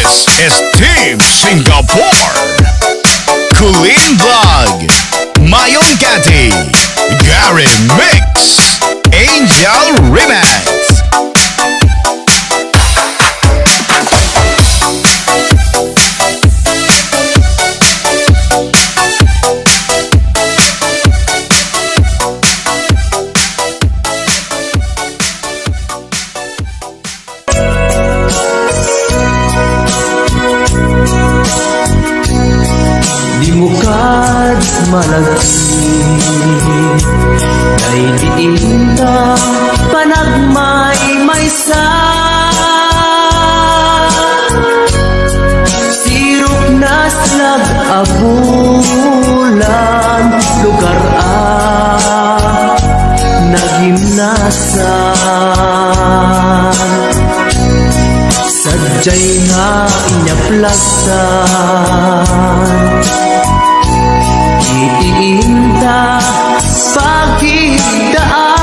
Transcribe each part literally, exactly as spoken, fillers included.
Esteem Singapore, Kulin Vlog, Mayon Cathy, Gary Mix, Angel Remix. Di mo kad malagip, daydi inta panagmaymaysa. Sirok naslag a bulan, lugar a nagimnasan. Sadiay nga inyaplastan, iti inta pagidaan.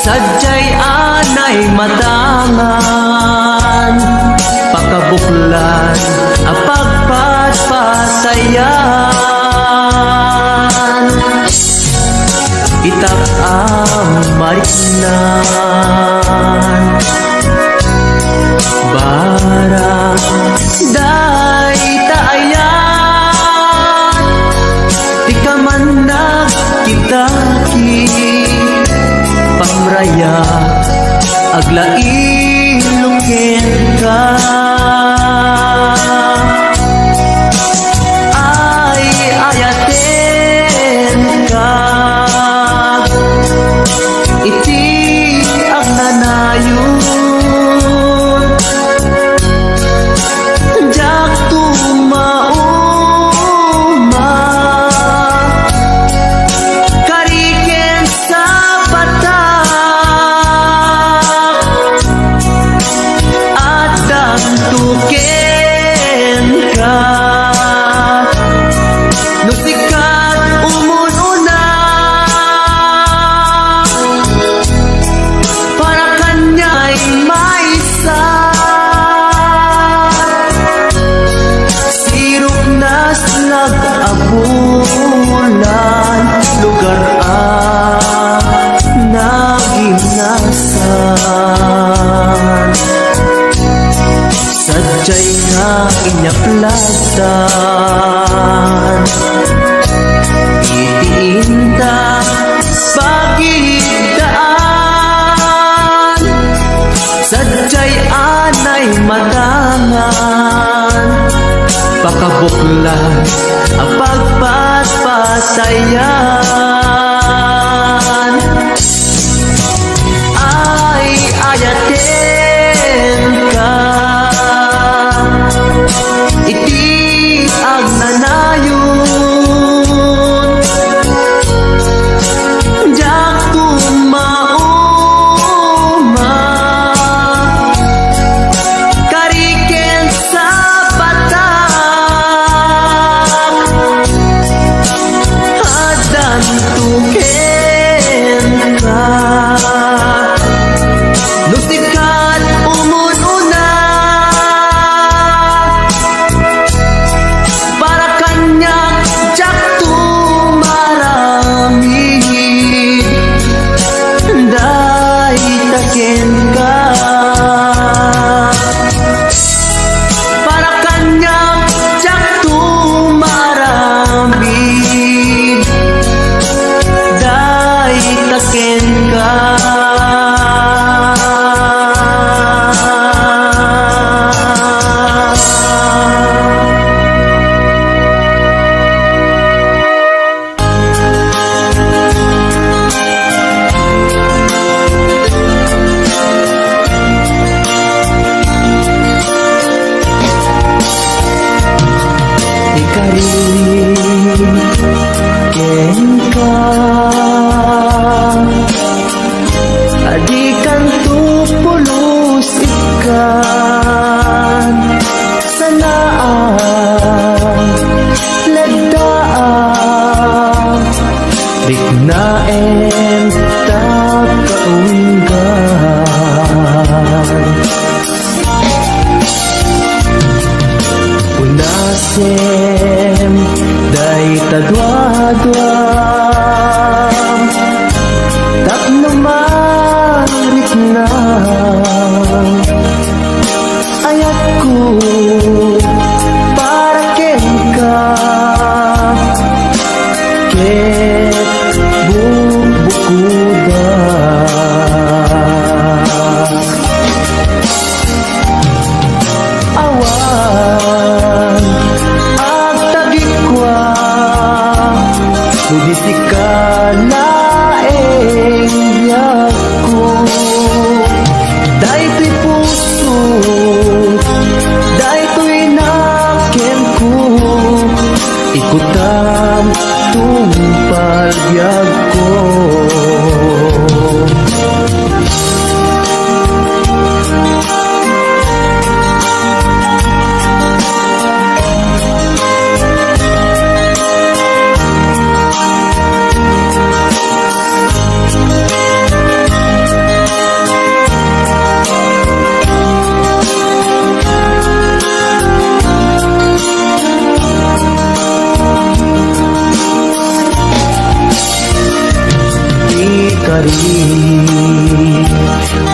Sadiay anay matangan, pakabuklan a pagpatpatayan. Itak a mariknan, barang dayta ayat, ti kamannag kitaki pamraya, aglailo kenka. Ay, ayatenka iti agnanayon. Diak tumauma, kari ken sapatak, addanto kenka. No sika ti umun-una, para kaniak maysa. Sirok naslag a bulan, lugar a nagimnasan. Sadiay nga inyaplastan, iti inta pagidaan. Sadiay anay matangan, pakabuklan a pagpatpatayan. Ay, ayatenka iti agnanayon. Diak tumauma, kari ken sapatak, addanto kenka. No sika ti umun-una, para kaniak diak tumaramid, dayta kenka. Para kaniak diak tumaramid, dayta kenka.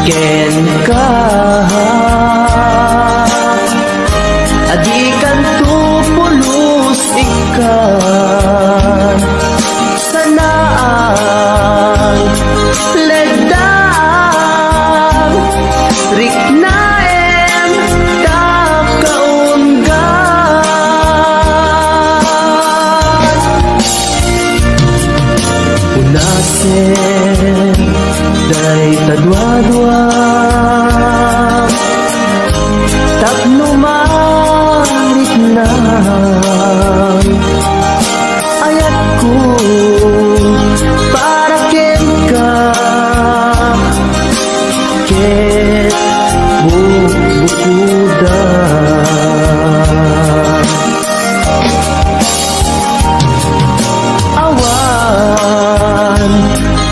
Kenka, a dikanto pulos ikkan. Sanaak, leddang, riknaem, ta kaunggan. Unasen dayta duadua tapno mariknam ayatko para kenka ket bukbukodam. Awan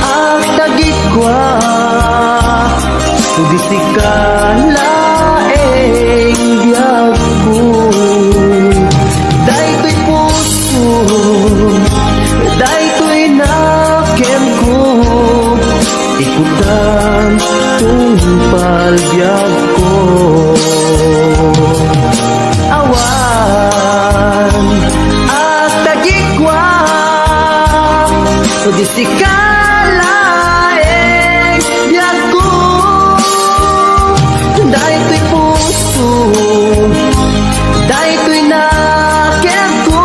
agtagikua, no di sika laeng biagko. Daytoy puso, daytoy nakemko, ikutam tungpal biagko. Awan agtagikua, no di sika laeng biagko. Daytoy puso, daytoy nakemko,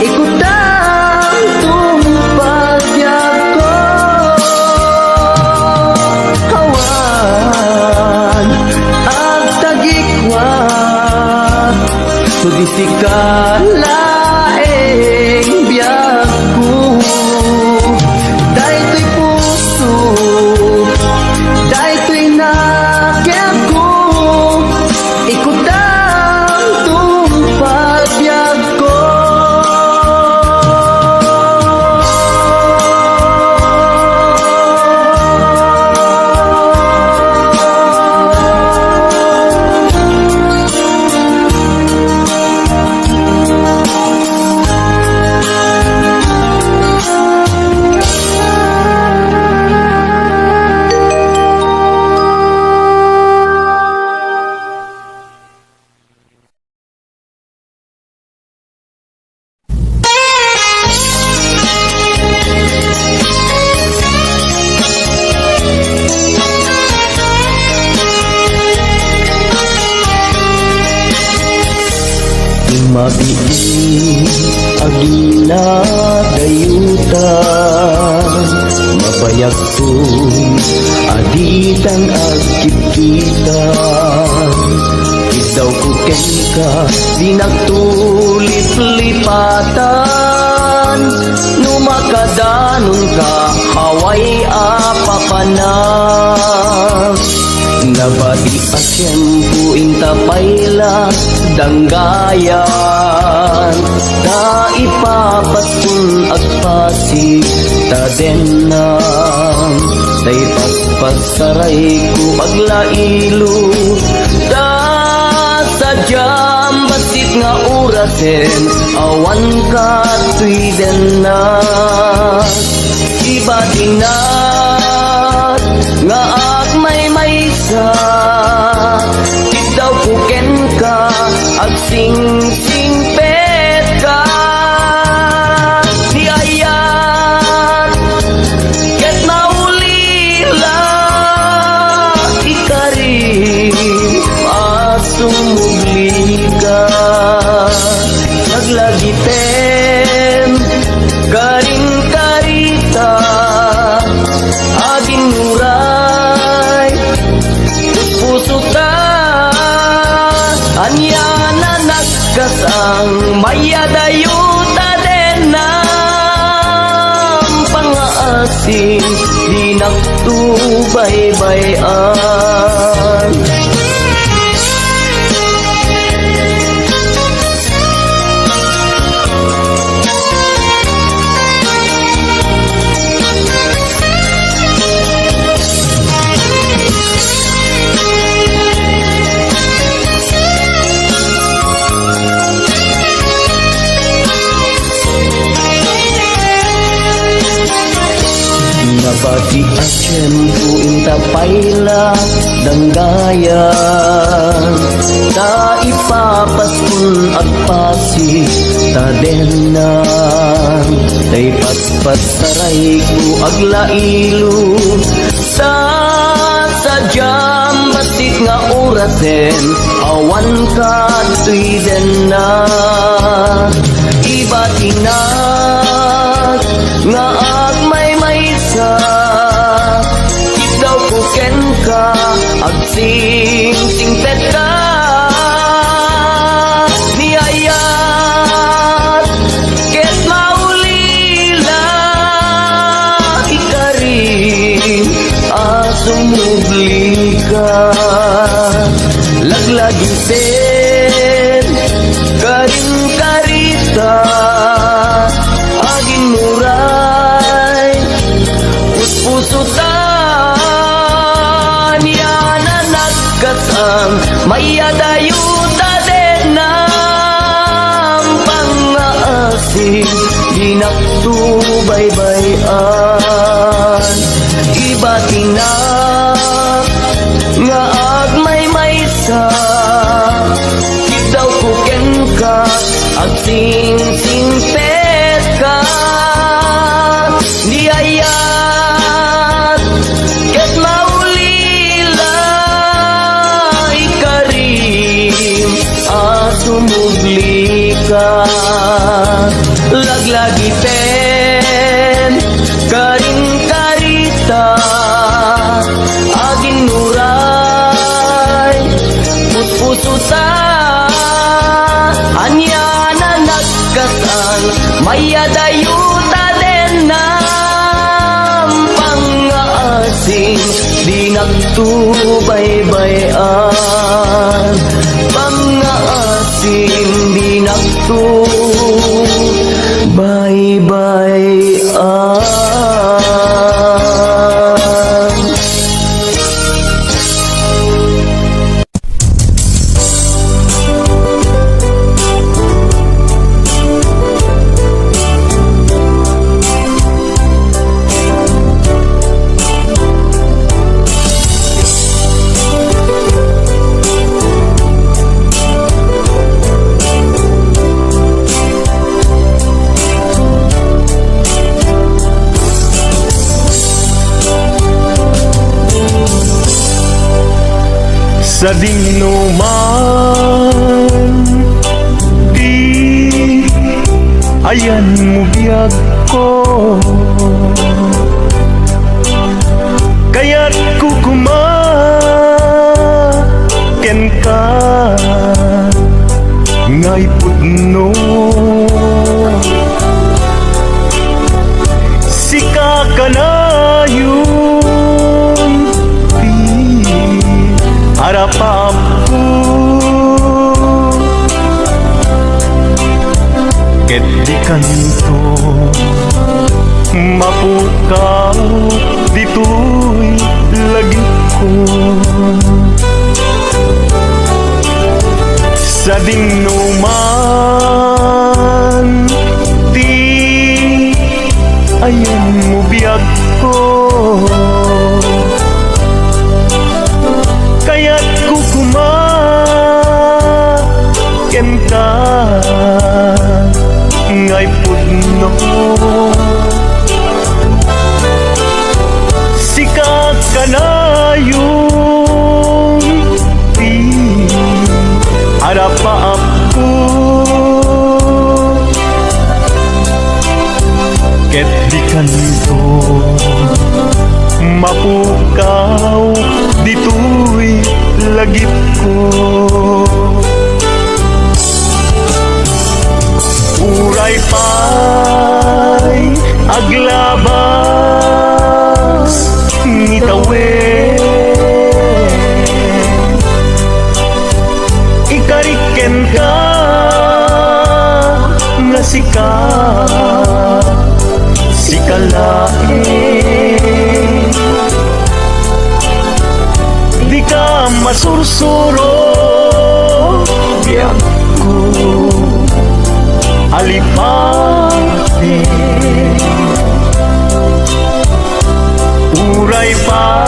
ikutam tungpal biagko. Awan agtagikua, no di sika laeng biagko. Daytoy puso, daytoy nakemko, ikutam tungpal biagko. Mabiit a ginadayutan, mabayagko a ditan agkitkitan. Iddawko kenka, dinakto liplipatan, no makadanonka, awan a papanak. Nabati a tiempo inta pay la danggayan, ta ipapaskon agpasig ta dennam, ta ipaspasarayko aglailo, ta sadiam bassit nga orasen, awan katoy dennak. Ibatinak nga agmaymaysa, iddawko kenka, agsingsingpetka. Ti ayat ket naulila, ikarim a sumublika. Naglagitem karin karita, agin-uray puspuso ta, ania na nagkasang mayadayo ta dennam pangaasim, dinakto baybay-an. Nabati a tiempo inta Payla, danggayan, ta ipapaskon agpasi ta dennak, ta ipatpat sarayko aglailo, ta sadiam bassit nga orasen, awan kadtoy dennak. Ibatinak nga agmaymaysa, iddawko kenka, agsingsingpetka. Ni ayat ket maulila, ikarim a sumublika. Laglagipem, karim karita, aginnuray, puspuso ta, ania nanagkatan, mayadayo ta dennak, pangngaasim, dinakto baybay-an. Ibatinak nga agmaymaysa, iddawko kenka, agsingsingpetka. Ni ayat ket maulila, ikarim a sumublika. Laglagipem, karim karita, aginnuray, puspuso ta, ania nanagkatan, mayadayo ta dennak, pangngaasim, dinakto baybay-an, pangngaasim, dinakto baybay-an. Sadino man ti ayanmo, biagko, kayatko koma kenka nga ipudno. Sika kanayon ti arapaapko, ket dikanto mapukaw ditoy lagipko. Sadino man ti ayanmo, biagko, kayatko koma kenka nga ipudno. Sika kanayon ti arapaapko, ket dikanto mapukaw ditoy lagipko. Uray pay aglabas ni tawen, ikarik kenka nga sika, sika laeng. Dika masursuro, biagko, alipate. Uray pa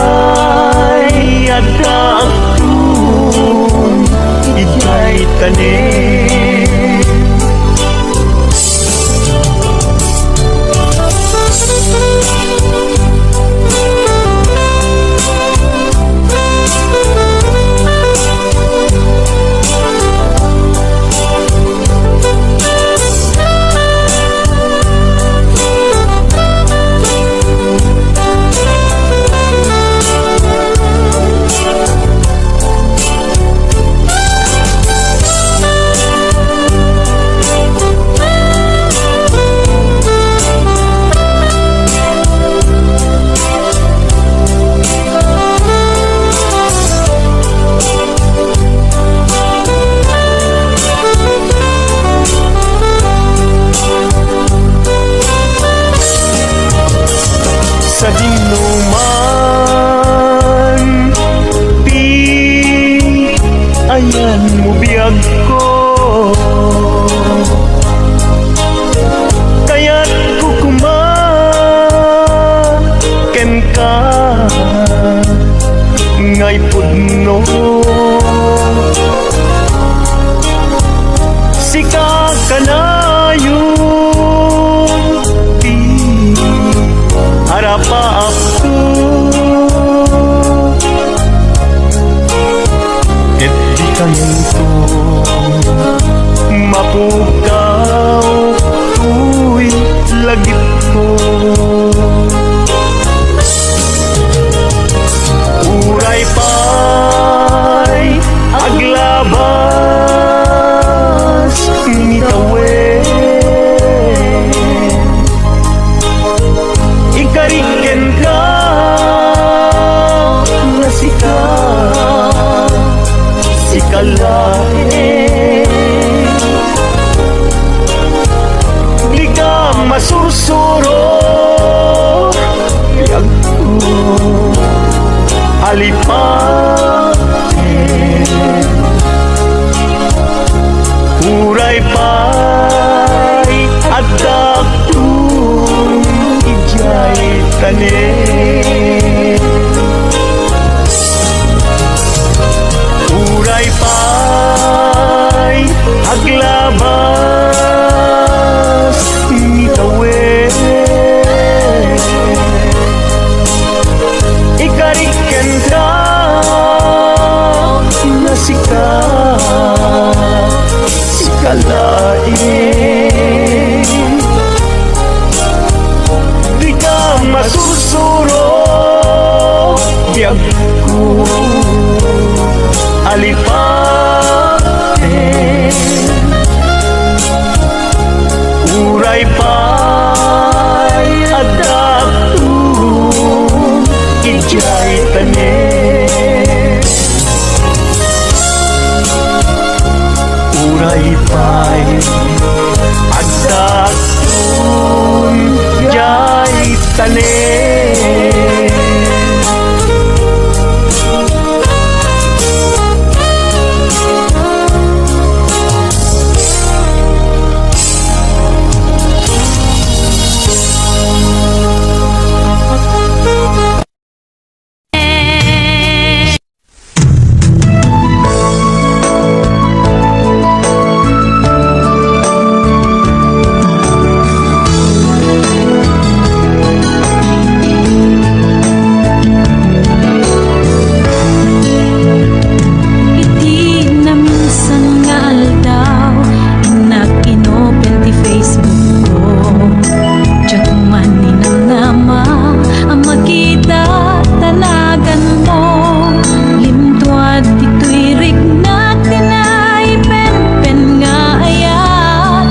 ngay pudno. Sika kanayon ti arapaapto, ket dikanto mapukaw toy lagipko. Uray pay aglabas ni tawen, ikarik kenka nga sika, sika laeng. Dika masursuro, biagko, alipaten. Uray pay addak idiay tanem. Uray pay aglabas ni tawen, ikarik kenka nga sika, sika laeng. Dika masursuro, biagko, alipaten. Uray pay addak idiay tanem. Uray pay addak idiay tanem. Iti naminsan nga aldaw, innak inopen ti Facebook ko. Diak man ninamnama a makita ta naganmo. Limtuad ditoy riknak ti naipenpen nga ayat.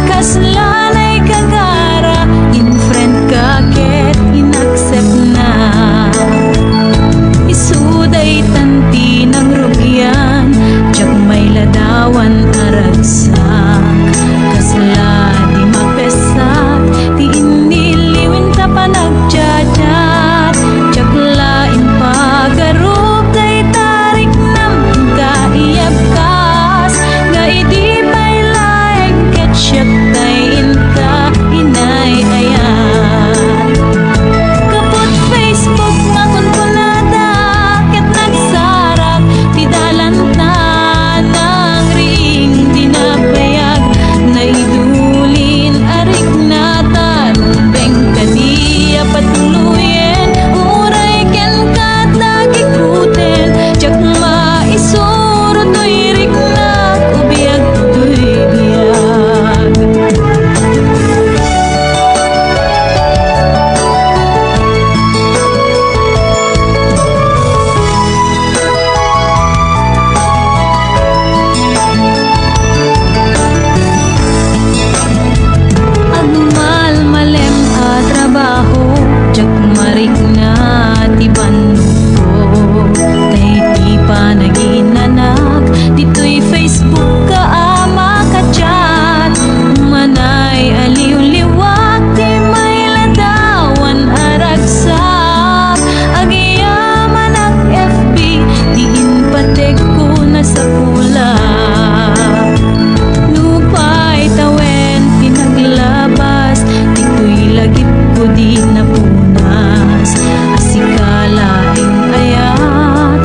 Kasla naigagara, in-friend ka ket in-accept na. Isu daytan ti nangrugian, diak mailadawan a ragsak. Kasla ti mapessak ti innilliwen ta panagchat-chat. Diak la impagarup dayta riknam, inka iyabkas, nga idi pay laeng ket siak tay inka inay-ayat. Gapu ti Facebook nga kunkunada, ket nagsarak ti dalan ta nangriing ti nabayag. Naidulin a rikna ta rumbeng kadi a patuloyen, uray kenka ta gikuten, diak maisuro toy riknak, ubiag toy biag. Agmalmalem a trabaho, diak marikna ti bannogko. Tay ti panaginanak ditoy Facebook ka a makachat. Umanay a liwliwak ti mailadawan a ragsak. Agyamanak F B, ti impategko nasapulak. Nupay tawen ti naglabas, ditoy lagipko di napunas. A sika laeng ayat,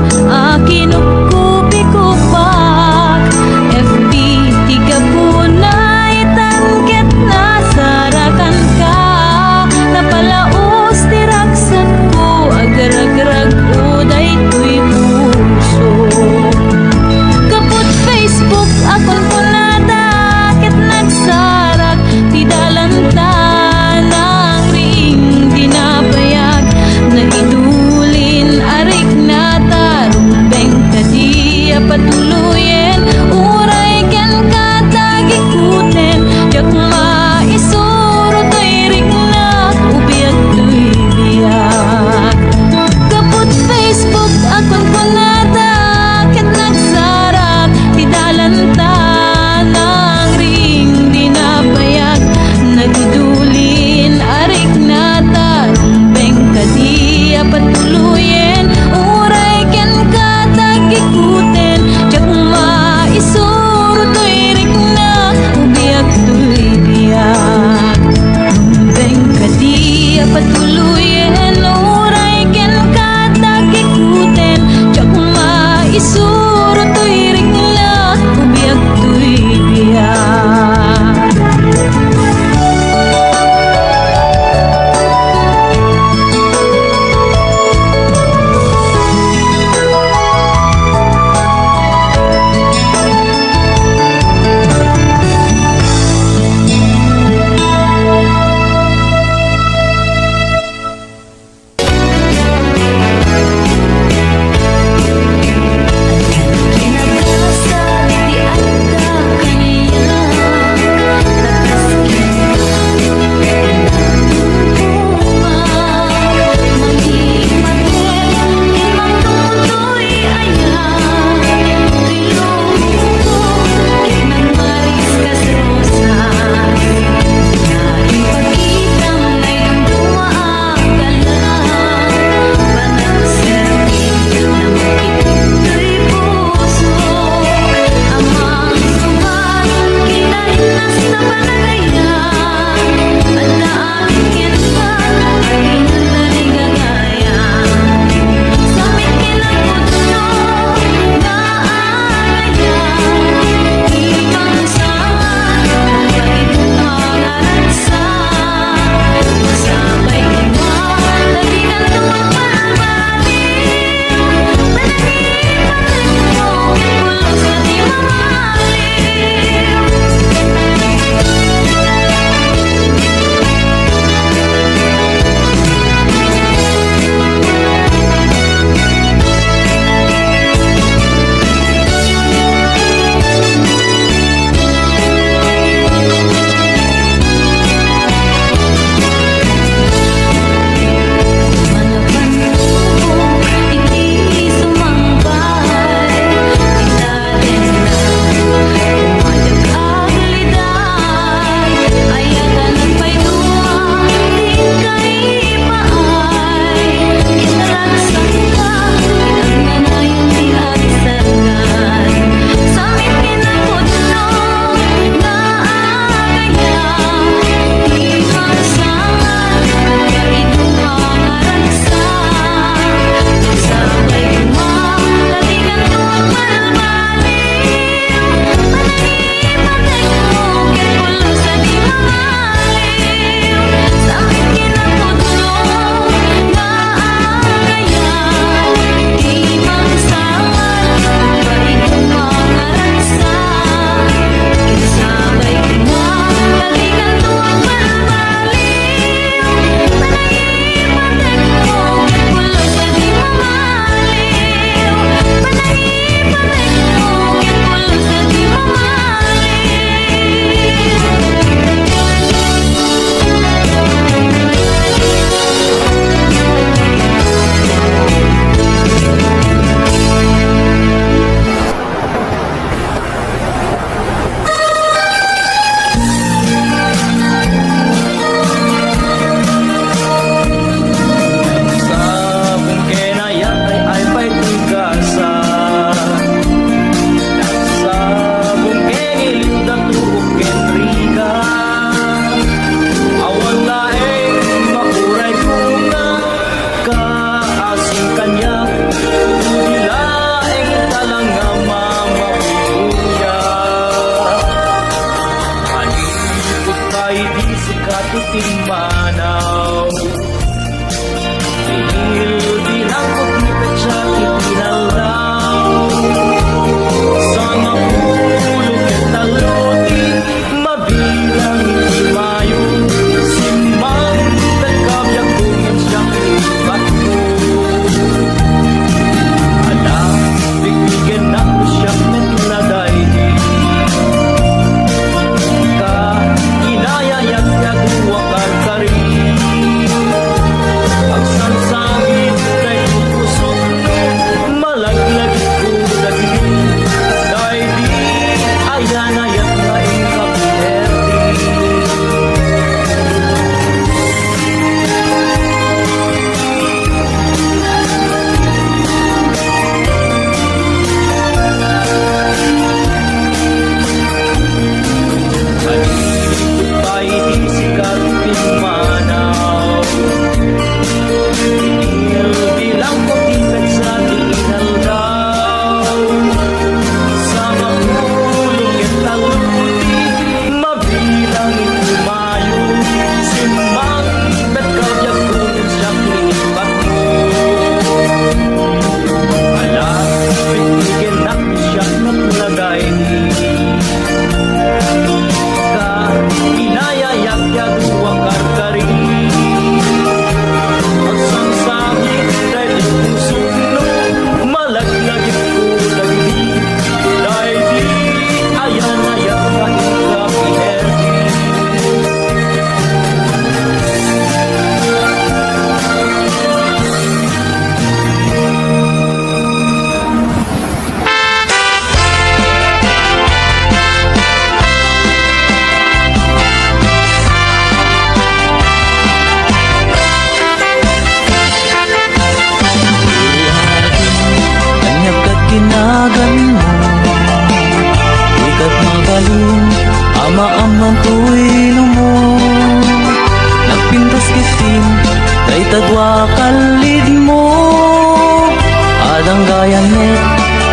Ayan met,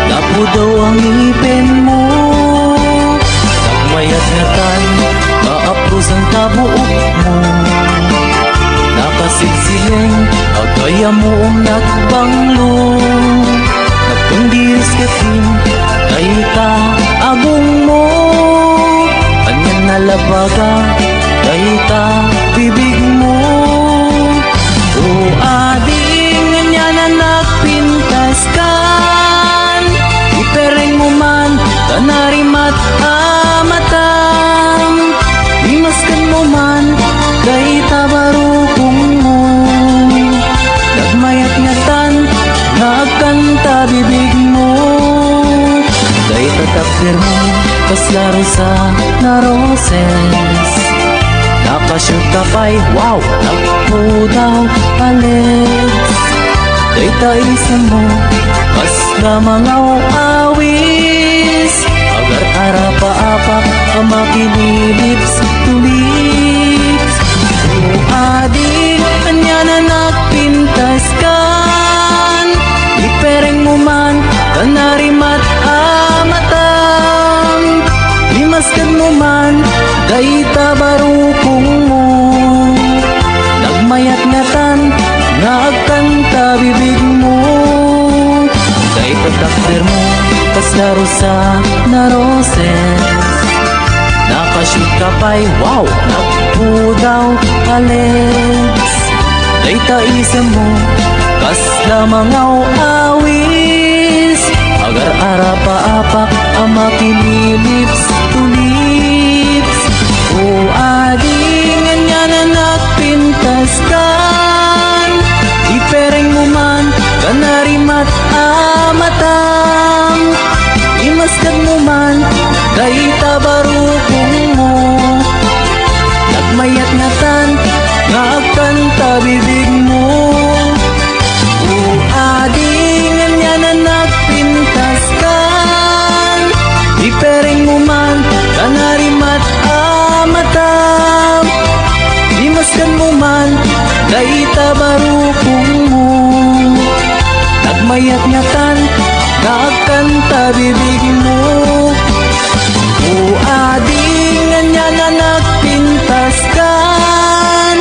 napudaw ang ngipin mo. Nagmayat ngatan, kaaprusan ta buok mo. Nakasilsileng, agayam mo um nagbanglo. Nagtungdiris katin, dayta agong mo. Anian nalabaga, dayta bibig mo. O ading, anian a nagpintaskan, ipereng mo man, ta narimat a matam. Imaskan mo man, dayta barukong mo. Nagmayat ngatan, nga agkanta bibig mo. Dayta takder mo, kasla rosana roses. Nakashoot ka pay, wow, nagpudaw, Alex. Dayta isem mo, kasla mangaw-awis. Agar-arapaapak, a makililips, tulips. O ading, anian a nagpintaskan. Ipereng mo man, ta narimat a matam. Imaskan mo man, dayta barukong mo. Nagmayat ngatan, nga agkanta bibig mo. Dayta takder mo, kasla rosana roses. Nakashoot ka pay, wow, nagpudaw, Alex. Dayta isem mo, kasla mangaw-awis. Agar-arapaapak, a makililips, tulips. O ading, anian a nagpintaskan. Ipereng mo man, ta narimat a matam. Imaskan mo man, dayta barukong mo. Nagmayat ngatan, nga agkanta bibig mo. O ading, anian a nagpintaskan. Ipereng mo man, ta narimat a matam. Imaskan mo man, dayta barukong mo. Nagmayat ngatan, nga agkanta bibig mo. O ading, anian a nagpintaskan.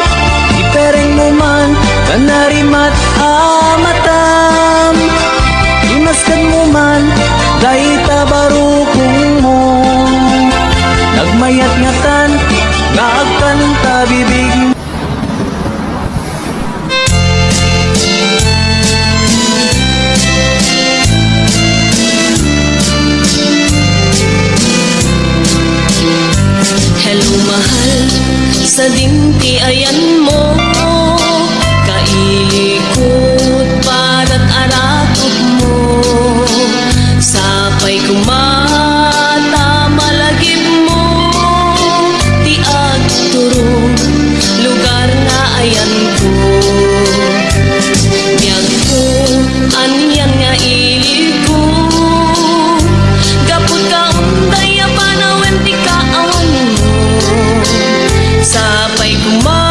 Ipereng mo man, ta narimat a matam. Imaskan mo man, dayta barukong mo. Nagmayat ngatan, nga agkanta bibig mo. Hello, mahal, sadin ti ayanmo, kailikot padat a rakupmo. Sapay koma ta malagipmo ti agturong lugar nga ayanko. Biagko, anian nga iliko, gapu ta unday a panawen ti kaawanmo. Sapay koma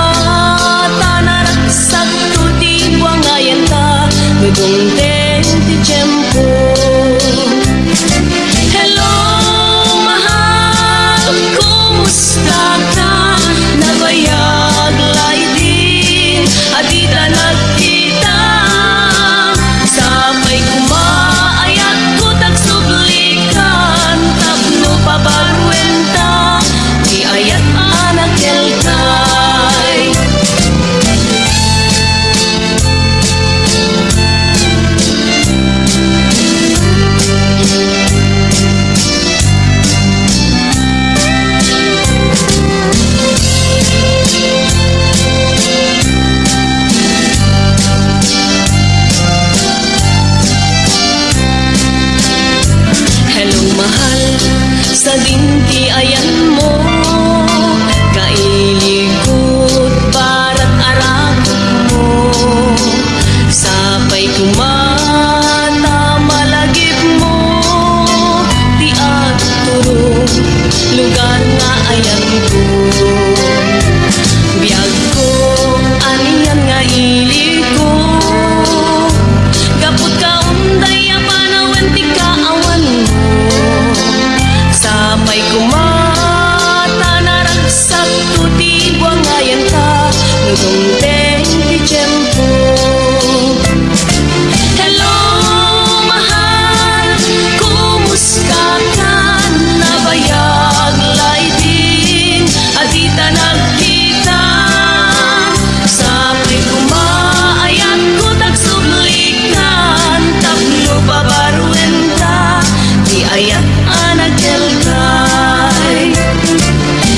Ayat a nagkelkay.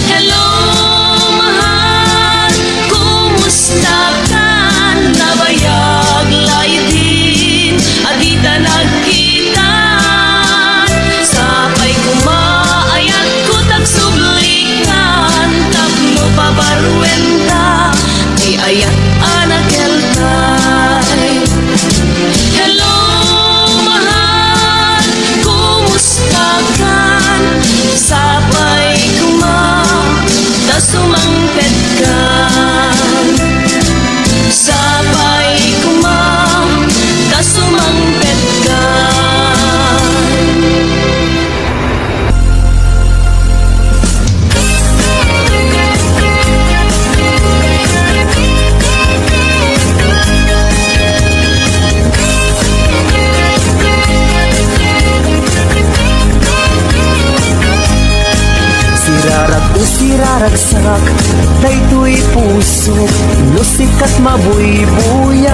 Hello, mahal. Kumusta ka? Nabayag laydin a dita nagkita. Sapay koma, ayatko, ta agsublikan tapno pabaruenta ti ayat a nagkelkay. Hello, mahal, kumusta ka? Sapay koma, ta sumangpet ka. Sapay koma, ta sumangpet ka. Sirarak o siraragsak, daytoy pusok, no sika ti mabuybuyak.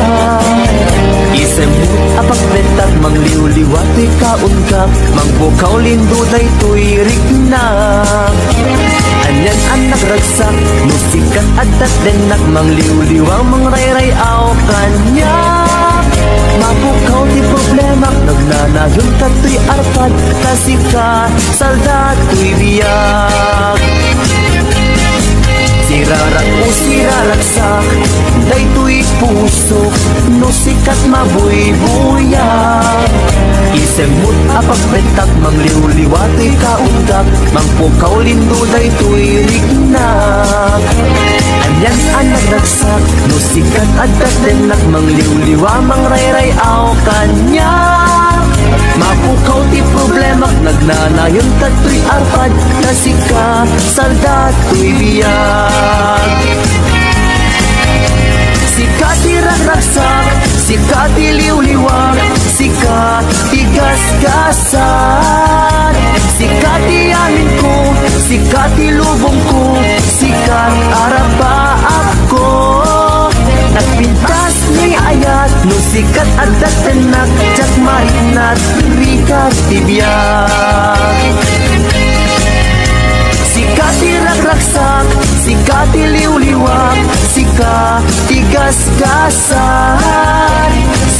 Isemmo a pagbentak, mangliwliwa toy kaunggak, mangpukaw lindo daytoy riknak. Anian a nagragsak, no sika ti adda ti dennak, mangliwliwa, mangrayray-aw kaniak. Mapukaw ti problemak, nagnanayon kadtoy arpad, ta sika salda toy biag. Sirarak o siraragsak, daytoy pusok, no sika ti mabuybuyak. Isemmo a pagbentak, mangliwliwa toy kaunggak, mangpukaw lindo daytoy riknak. Anian a nagragsak, no sika ti adda ti dennak, mangliwliwa, mangrayray-aw kaniak. Mapukaw ti problemak, nagnanayon kadtoy arpad, ta sika salda toy biag. Sika ti ragragsak, sika ti liwliwak, sika ti gasgasan. Sika ti aminko, sika ti lubongko, sika ti arapaapko. Nagpintas ni ayat, no sika ti adda ti dennak, diak mariknat, rigat ti biag. Sika ti ragragsak, sika ti liwliwak, sika ti gasgasan.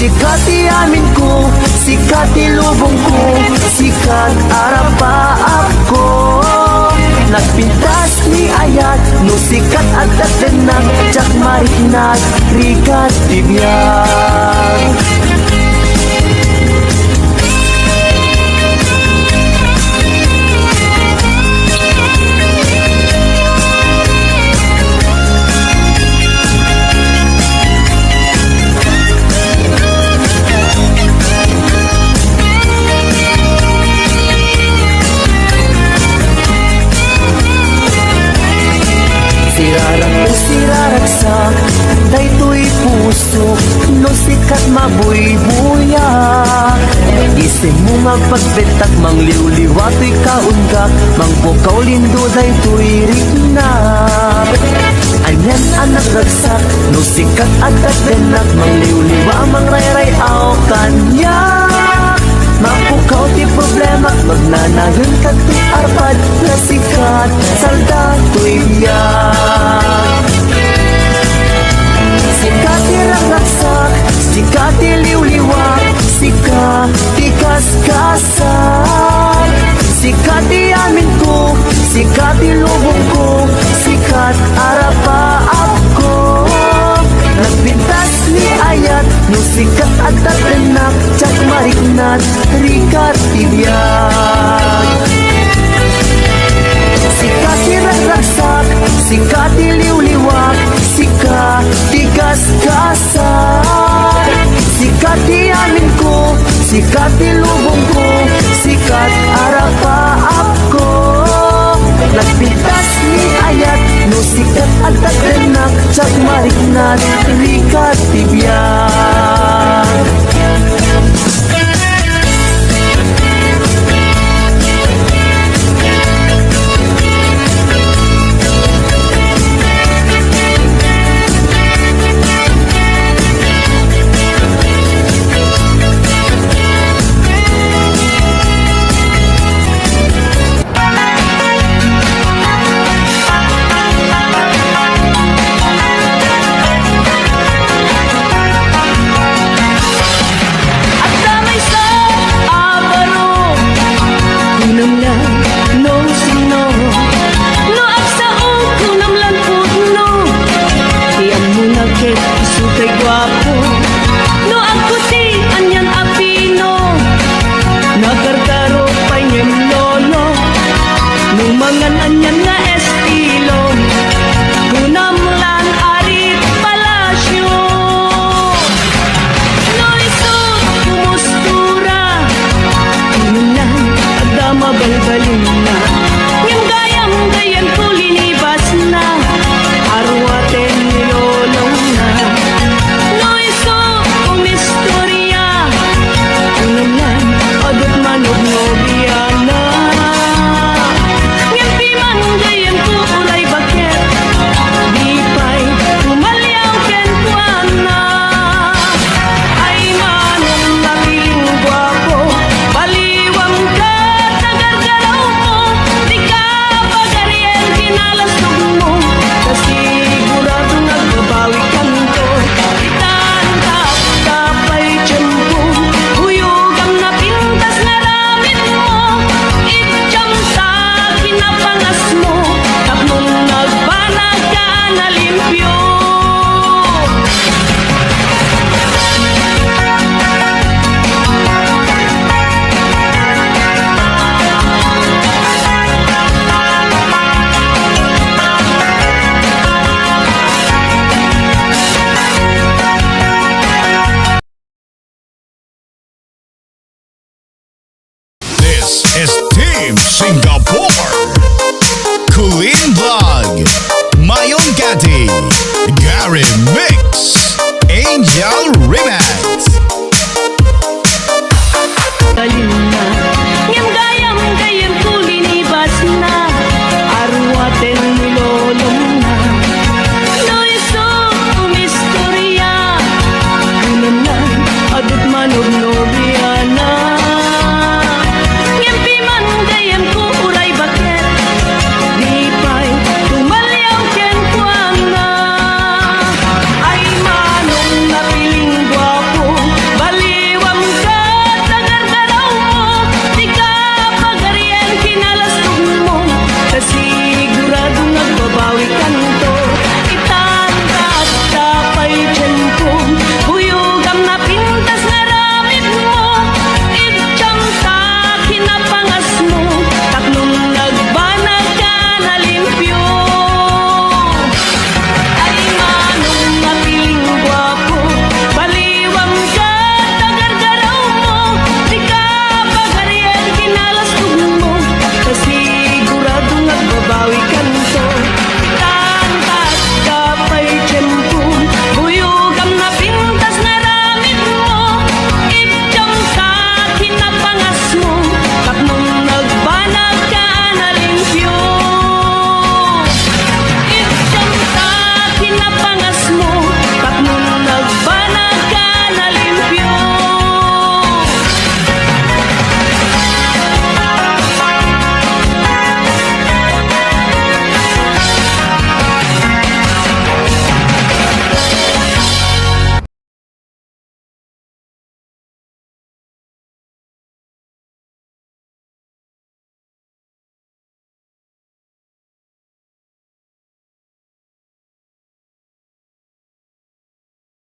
Sika ti aminko, sika ti lubongko, sika ti arapaapko. Nagpintas ni ayat, no sika ti adda ti dennak, diak mariknat, rigat ti biag. Sirarak o siraragsak, daytoy pusok, no sika ti mabuybuyak. Isemmo nga agpagbentak, mangliwliwa toy kaunggak, mangpukaw lindo daytoy riknak. Anian a nagragsak, no sika ti adda ti dennak, mangliwliwa, mangrayray-aw kaniak. Mapukaw ti problemak, nagnanayon kadtoy arpad, ta sika ti salda toy biag. Sika ti ragragsak, sika ti liwliwak, sika ti gasgasan. Sika ti aminko, sika ti lubongko, sika ti arapaapko. Nagpintas ni ayat, no sika ti adda ti dennak, diak mariknat, rigat ti biag. Sika ti ragragsak, sika ti liwliwak, sika ti gasgasan. Sika ti aminko, sika ti lubongko, sika ti arapaapko. Nagpintas ni ayat, no sika ti adda ti dennak, diak mariknat, rigat ti biag. Esteem Singapore, Kulin Vlog, Mayon Gati, Gary Mix, Angel Remix.